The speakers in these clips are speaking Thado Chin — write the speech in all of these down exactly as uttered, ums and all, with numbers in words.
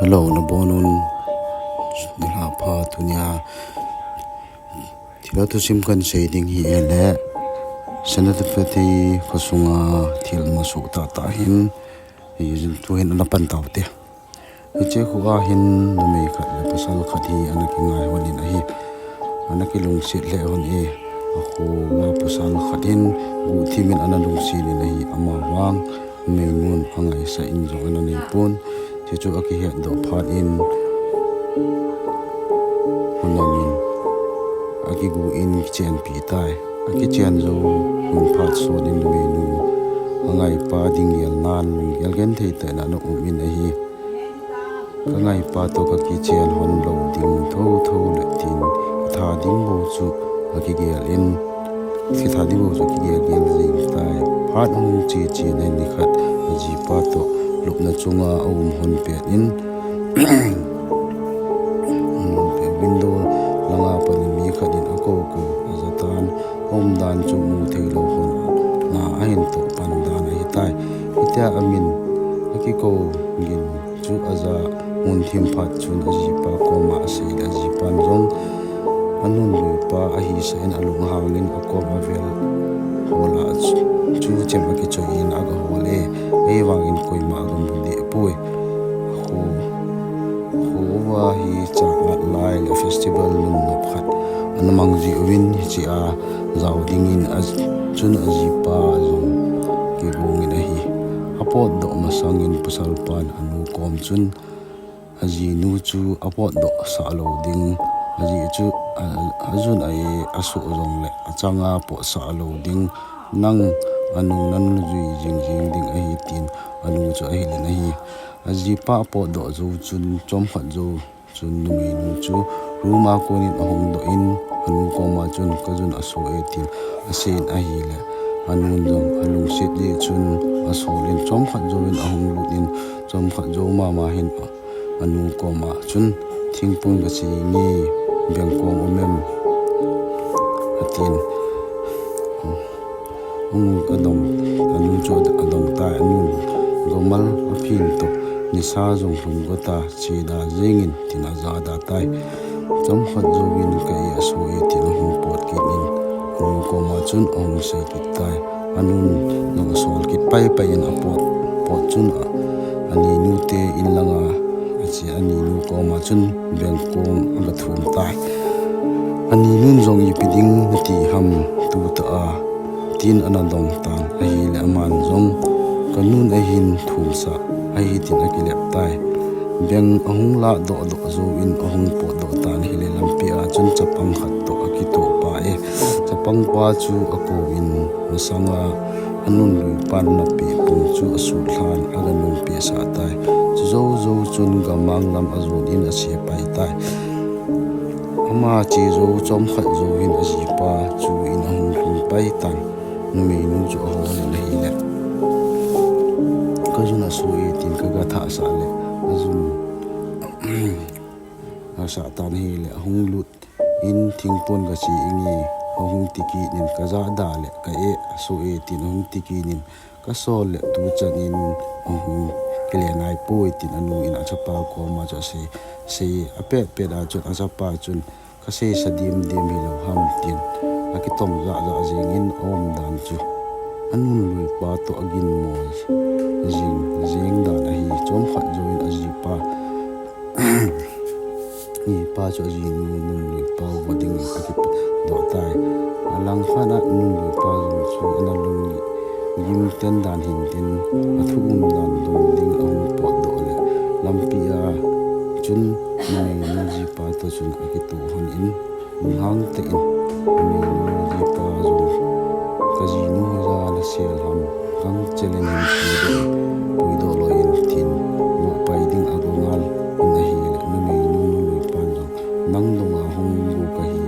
Hello, nabonun nilhah pha. Tunia thilha thusim kahin sei ding hi ahile, Senapati khosunga thil masot tahtah hin, hi tuhin ana pan taute. Hiche khoa hin numei khat le pasal khat hi ana kingai hon in ahi. Ana kilungset lheh hon e. Akhoa pasal khat hin guhthim in ana lungset in ahi, amavang numeinun angaisah in jong ana neipon. Hichu akihetdoh phat in, hunam in akiguh in kichenpi tai. Akichen jou hun phat sot in numeinu angaipa ding gelnan lunggel genthei tah in ana um in ahi. Kangaipa toh kakichen hon lou ding thotho le tin, kitha ding bou chu akigel in, kitha ding bou chu akigel gel jing tai. Phat hung che che in nikhat ajipa toh lupna chunga aum hon pet in, window langa pat in mi khat in akou kou ajatan, aumdan chu mu theilou hon a ahin toh pan dan ahitai. Hitia amin akikou gin chu aja mun thim phat chun ajipa koma asei le ajipan jong anunluipa ahisah in alunghang in akom avel hol a chu, chu chem akichoi in agahol e. Ahivangin koima agamu deh poi. Kho, kho uva hi chang ngat lai le festival nunnop khat ana mang jiuvin hichea jao dingin a, chun ajipa jong kigong in ahi. Apotdoh masangin pasalpan anu kom chun ajinu chu apotdoh sah lou ding, aji chu a, ajun a e asoh jongle achanga pot sah lou ding, nang anung nanung jui jing jing ding ahi tin anu chu ahil in ahi. Ajipa apotdoh jou chun chomkhat jou chun numeinu chu room a konin ahungdoh in anu koma chun kajun asoh e tin aseiyin ahile, anun jong alungset jeh chun asol in chomkhat jouvin ahung lut in chomkhat jou mama hin anu koma chun thingpon gache nge bengkong um em atin. Hung adong, anu chu adong tai, anun gomal aphin toh nisa jong lhum gota cheda jengin tin ajada tai. Chomkhat jouvin ka e asoh e tin ahung pot kit in anu koma chun ahung sei kit tai. Anun jong asol kit pai pai in apot pot chun a, aninu te in langa ache aninu koma chun bengkong agathum tai. Aninun jong ipi ding nati ham tutah a tin ana dong tan ahile aman jong kanun ahin thumsah ahi tin akilep tai. Beng ahung ladoh doh jouvin ahung potdoh tan ahile lampi a chun chapang khat toh akitoh pa e. Chapang pa chu akouvin masanga anunluipan napeh pung chu asutlhan aganung pehsah tai. Chujou jou chun gamang lam ajon in ache pai tai. Ama che jou chomkhat jouvin ajipa chu in ahung lhung pai tan. Numeinu chu ahol in ahile, kajun asoh e tin kaga thahsah le ajun asah tan ahile ahung lut in thingpon gache inge ahung ti kit in kajada le ka e asoh e tin ahung ti kit in kasol le tuchan in ahung kile naipoi tin anu in achapa koma chu asei, sei apet pet a chun achapa chun kaseisa dim dim hilou ham tin akitong jah jah jengin aumdan chu anunluipa toh aginmo jing jeng dan ahi. Chomkhat jouvin ajipa jipa chu ajinu nunluipa uva dingin akidoh tai. Alangkhat a nunluipa jong chu ana lunggim ten dan hintin athu umdan dong ding ahung potdoh le lampi a chun numeinu jipa toh chun akitoh hon in lunghang tah in numeinu jipa jong kajinu hoija lasel ham gangchel in hin puidoh, puidoh loi in tin vohpai ding ago ngal in ahile numeinu nunluipan jong nang donga hung go kahi,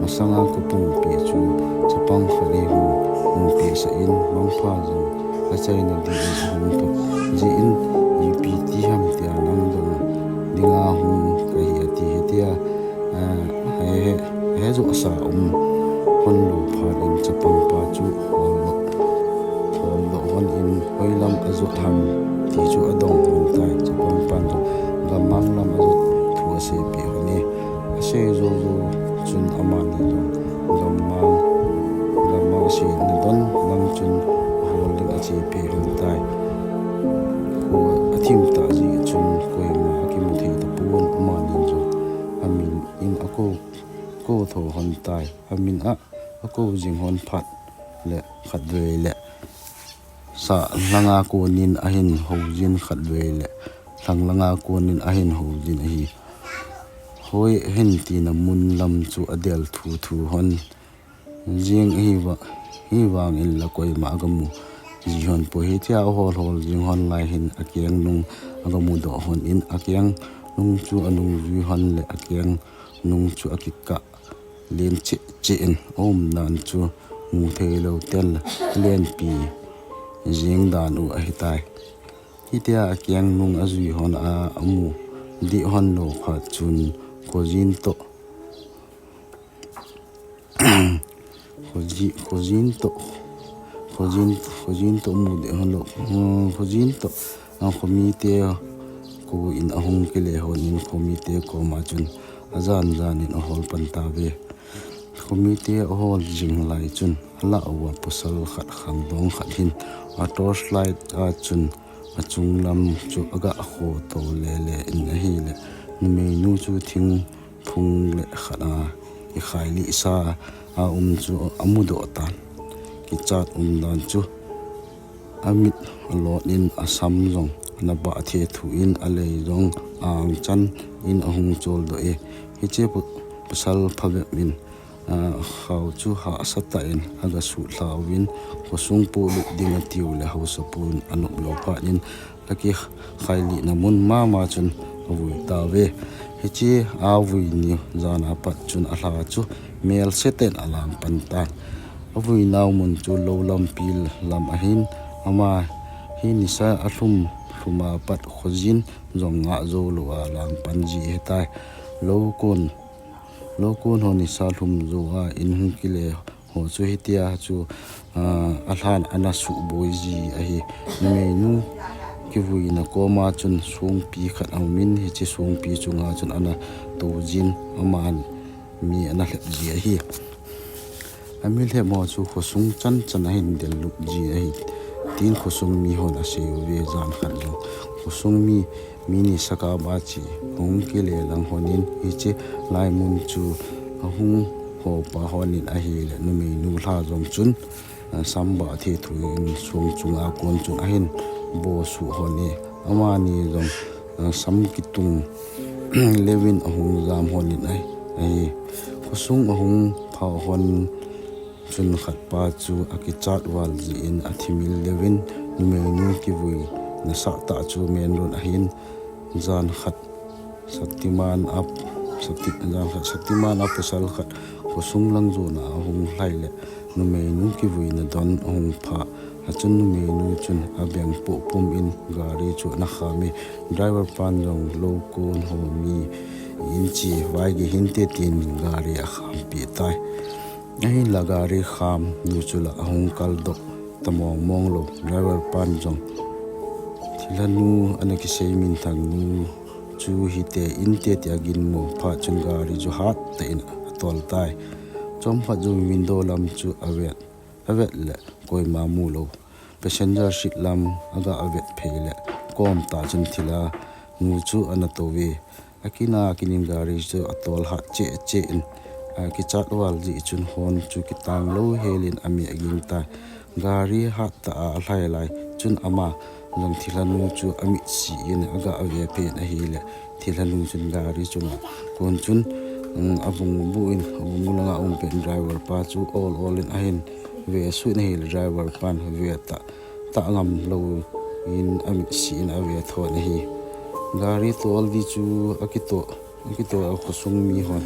masanga kapumpi chu chapang khat in hung, hung pehsah in mangpha jong achaina dingin ahung thot jeh in ipi ti ham tia nang dong dinga hung kahi ati hitia, a, he, he, hejohsa um hon lou phat in chapangpa chu holdoh, holdoh hon in hoilam ajot ham ti chu adong hon tai. Chapangpan jong gama Lam a jot thu aseipeh hon e. Asei jou jou chun amani jong gammang, gammang asei nadon lang chun ahol ding achepi hon tai. Kho athim tah jeh chun koima akimu thei tapon, amani jong amin in akou, kou tho hon tai. Amin a akou jing hon phat le khatvei le sa langa konin ahin houjin, khatvei le lhang langa konin ahin houjin ahi. Hoi hin tina mun lam chu adel thu thu hon jing ahi va, hivangin la koima agamu ji hon poi. Hitia ahol hol jing hon lai hin akeng nung agamu doh hon in, akeng nung chu anung jui hon le akeng nung chu akikah len cheh cheh in aum dan chu mu thei lou tel lenpi jing dan u ahitai. Hitia akeng nung ajui hon a amu dih hon lou phat chun khojin toh, khoji-, khojin toh, khojin, khojin toh mu dih hon lou, hmm, khojin toh, ah, khomite kou in ahung kile hon in khomite koma chun ajan jan in ahol pan tave. Khomite ahol jing lai chun alah uva pasal khat khangdong khat hin a torchlight a chun achung lam chu aga kho to le le in ahile, numeinu chu thingphung le khat a kikhai lih sa a um chu amudoh tan. Kichat um dan chu amit alot in, asam jong ana bah thethu in, alei jong angchan in ahung choldoh e. Hiche pu-, pasal phabep in, ah, khao chu hahsa tah in aga sutlha uvin, khosung polut ding atiu le haosapu in anop lou phat in, akikhai lihna mun mama chun avui tauve. Hiche avui ni jan a pat chun alha chu melse tah in alang pan tan. Avuinau mun chu lou lampi lam ahin, ama hi nisa alhum lhum a pat khojin jong ngah jou lou a lang pan ji ahitai. Lou kon, lou kon ho nisa lhum jou a in hung kile ho chu hitia chu, ah, alhan ana suboi ji ahi. Numeinu kivuina koma chun songpi khat aumin, hiche songpi chunga chun ana toujin, aman mi ana lhep ji ahi. Ami lhep ho chu khosung chan chan ahin del lut ji ahi, tin khosung mi hon asei uve. Jan khat jong khosung mi, mi nisa kah a che hung kile lang hon in, hiche lai mun chu ahung hopa hon in ahile, numeinu lha jong chun, ah, sam bah thethu in song chunga kon chun ahin bosuh hon e. Amani jong, ah, sam kitung leuvin ahung jam hon in ahi, ahi. Khosung ahung pha hon chun khatpa chu akichat val jin athimil leuvin numeinu kivui nasatah chu menlun ahin. Jan khat Shaktiman a, Shakti-, jan khat Shaktiman a pasal khat khosung lang jona ahung lhai le numeinu kivuina don ahung pha. Achun numeinu chun abeng poh pum in gari chu ana kham e. Driver pan jong lou kon ho mi in chi vai gei hinte tin gari akhampi tai. Ahinla gari kham nu chu la ahung kaldoh ta mong mong lou. Driver pan jong thilha nu ana kisei minthang nu chu hite inte tia ginmo phat chun gari chu hat tah in atol tai. Chomkhat jong window lam chu avet, avet le koima mu lou. Passenger seat lam aga avet phei le kom tah chun thilha nu chu ana tou ve. Akina kinin gari chu atol hat cheh cheh in, akichat val jeh chun hon chu kitang lou hel in ami aging tai. Gari hat tah a alhai lai chun ama jong thilha nu chu amit si in aga ave peh in ahile, thilha nu chun gari chunga kon chun, um, abung bu in, abung bu langa um pen driver pa chu ol ol in ahin ve suh in ahile, driver pan ve tah, tah ngam lou in amit si in ave thon ahi. Gari tol di chu akitoh, akitoh a khosung mi hon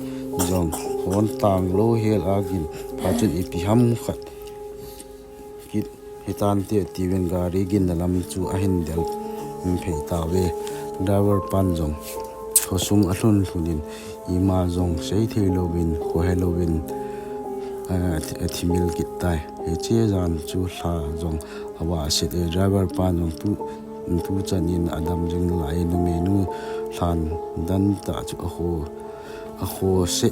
jong hon tang lou hel a gin phat chun ipi ham khat kit hitante tiuvin gari ginna lam chu ahin del phei tauve. Driver pan jong khosung alhun lhun in ima jong sei thei louvin, khohe louvin, a, athi-, athimil kit tai. Hiche jan chu lha jong avah set e. Driver pan jong tu Tuchan in adam jing lai numeinu lhan dan tah chu akho, akho seh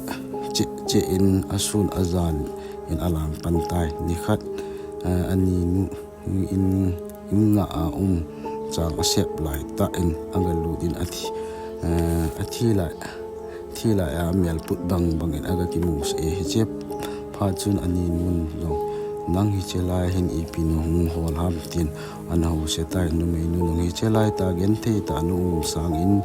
cheh cheh in asun ajan in alang pan tai. Nikhat, eh, aninu in, in ngah a um chang asep lai tah in agalut in athi, eh, athi lai, thi lai a mel put bang bang in aga kimu seh e. Hiche phat chun aninun jong, "Nang hiche lai hin ipi nahung hol ham?" tin ana houset tai. Numeinun, "Nang hiche lai tah genthei tah na um sangin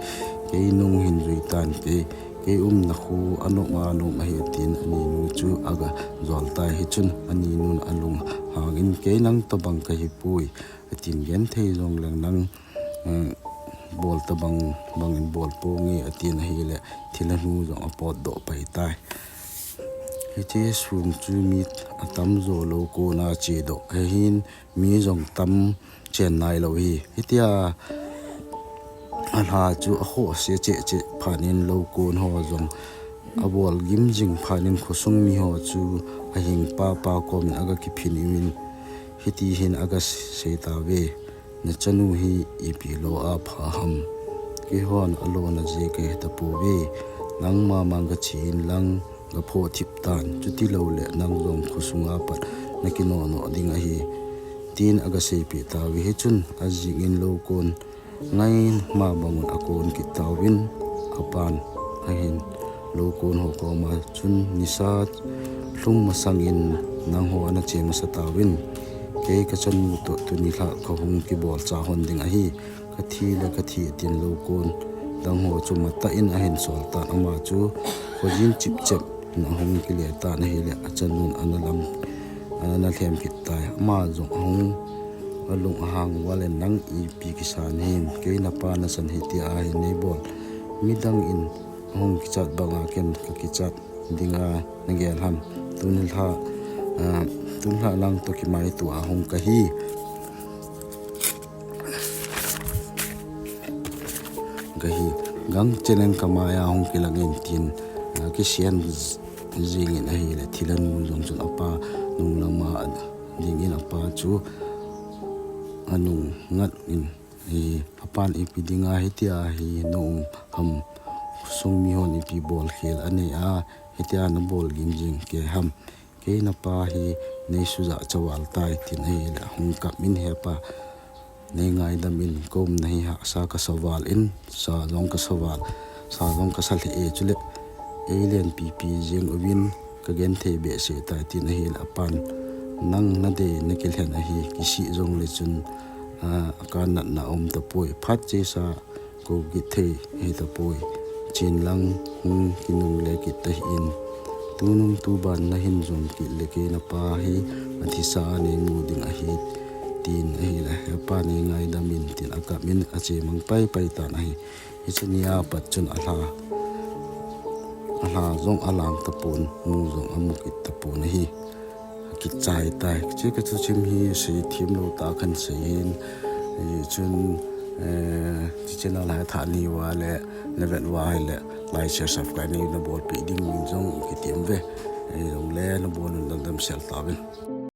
kei nahung hin jui tan, kei, kei umna khu anom anom ahi," tin aninu chu aga jol tai. Hichun aninun alunghang in, "Kei nang tobang kahi poi," atin, "Genthei jongleng nang, eh, bol tobang bang in bol ponge," atin ahile thilhanu jong apotdoh pai tai. Hiche sun chu mi atamjo lou kona chedoh ahin, mi jong tam chen nailou hi. Hitia alha chu akho seh cheh cheh phat in lou kon ho jong abol gim jing phat in khosung miho chu ahing papa kom in aga kiphin in, hiti hin aga sei tauve, "Nachanu hi ipi lo a pha ham? Keihon alona jeh kahe tapouve. Nangma mang kache in lang gaphoh thip tan, chuti louleh nang jong khosunga pat nakinoh noh ding ahi," tin aga seipeh tauve. Hichun ajing in lou kon ngaima bang un akon kit tauvin, apan ahin lou kon ho koma chun, "Nisa lhung masang in nangho ana che masa tauvin, kei kachanu toh tuni lha kahung kibolcha hon ding ahi, kathi le kathi," tin lou kon dang ho chu matah in ahin sol tan. Ama chu khojin chipchep in ahung kile tan ahile achanun ana lam, ana lhem kit tai. Ama jong ahung, alung ahang val in, "Nang ipi kisan him? Kei napa nasan hitia hin neibol. Midang in ahung kichat banga ken kakichat dinga nagel ham? Tun lha, ah, tun lha lang toh kimaito a hung kahi, kahi. Gangchel in kamai a hung kilang in," tin, ah, kisian jing in ahile thilhanu jong chun apa nung lama ding in apa chu anung ngat in, "Hi, apan ipi dinga hitia hi na um ham? Khosung mihon ipi bolkhel anei a, hitia nabol gim jing kei ham? Kei napa hi neisujah chaval tai," tin ahile ahung kap in, "Hepa, neingaidam in, kaumna hi hahsa kasa val in, sa jong kasa val, sa jong kasa lheh e, chule eilen pipi jeng uvin, kagenthei behseh tai," tin ahile apan, "Nang nadei nakilhen ahi, kisih jongle chun, ah, kanatna aum tapoi, phat chesa kou kit thei ahi tapoi, chen lang hung kinungle kit tahih in, tunung tuban nahin jom kit le kei napa hi athisa a neimu ding ahi," tin ahile, "Hepa, neingaidam in," tin akap in achemang paipai tan ahi. Hiche nia pat chun alha, alha jong alang tapon, mu jong amu kit tapon ahi. Akichai tai. Hiche kathuchim hi seithem lou tah a kahin sei hin. Hichun, eh, hiche channel hi thanei uva le, navet uva ahile, like, share, subscribe neina bolpeh ding jong kitem uve. Hijongle nabon un damdam sel tauvin.